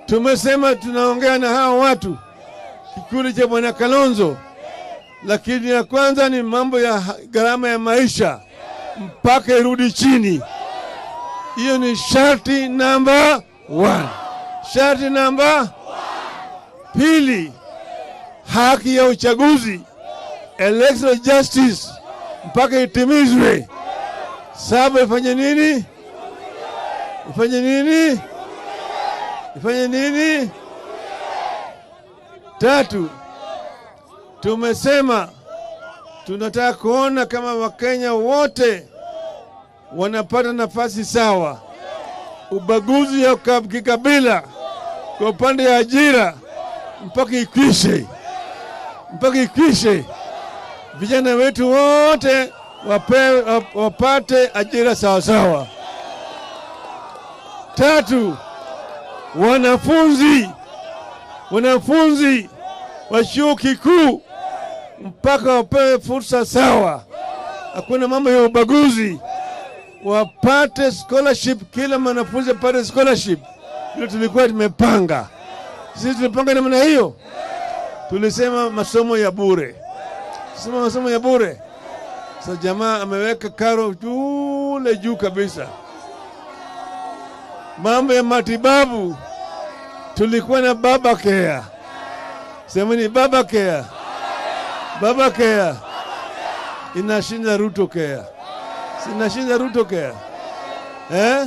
Tumesema tunaongea na hawa watu kikundi cha Bwana Kalonzo, lakini ya kwanza ni mambo ya gharama ya maisha mpaka irudi chini. Hiyo ni sharti namba 1. Sharti namba pili, haki ya uchaguzi, electoral justice mpaka itimizwe. Saba, ifanye nini? Ifanye nini? Ifanye nini? Tatu, tumesema tunataka kuona kama Wakenya wote wanapata nafasi sawa. Ubaguzi ya kikabila kwa upande ya ajira mpaka ikwishe, mpaka ikwishe. Vijana wetu wote wapate ajira sawa sawa. Tatu, wanafunzi wa chuo kikuu mpaka wapewe fursa sawa, hakuna mambo ya ubaguzi, wapate scholarship, kila mwanafunzi apate scholarship. Ndio tulikuwa tumepanga sisi, tulipanga namna hiyo. Tulisema masomo ya bure, sema masomo ya bure. Sasa jamaa ameweka karo jule juu kabisa. Mambo ya matibabu tulikuwa na Baba Care, semeni Baba Care, Baba Care inashinda Ruto Care, inashinda Ruto Care eh?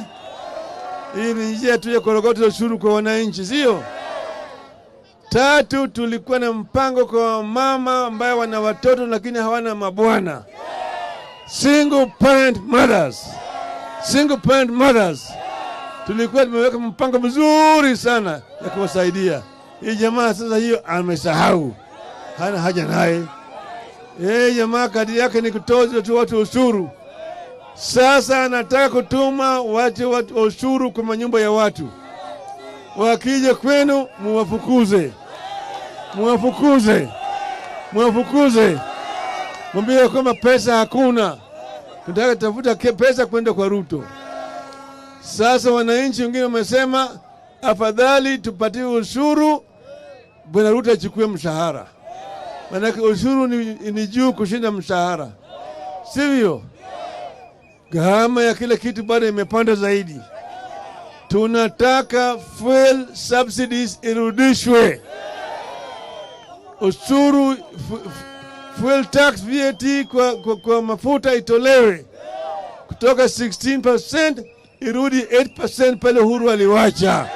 Hii ni njia tu ya korogota ushuru kwa wananchi, sio? Tatu, tulikuwa na mpango kwa mama ambaye wana watoto lakini hawana mabwana, single parent mothers, single parent mothers. Tulikuwa tumeweka mpango mzuri sana ya kuwasaidia hii jamaa. Sasa hiyo amesahau, hana haja naye. Yeye jamaa kadi yake ni kutoza tu watu ushuru. Sasa anataka kutuma watu ushuru kwa manyumba ya watu. Wakija kwenu muwafukuze, muwafukuze, muwafukuze, mwambie kwamba pesa hakuna, tunataka tafuta pesa kwenda kwa Ruto. Sasa wananchi wengine wamesema afadhali tupatie ushuru, Bwana Ruto achukue mshahara, maanake ushuru ni juu kushinda mshahara, sivyo? Gharama ya kila kitu bado imepanda zaidi. Tunataka fuel subsidies irudishwe, ushuru fuel tax VAT kwa mafuta itolewe kutoka 16% irudi 8% pale Uhuru aliwacha.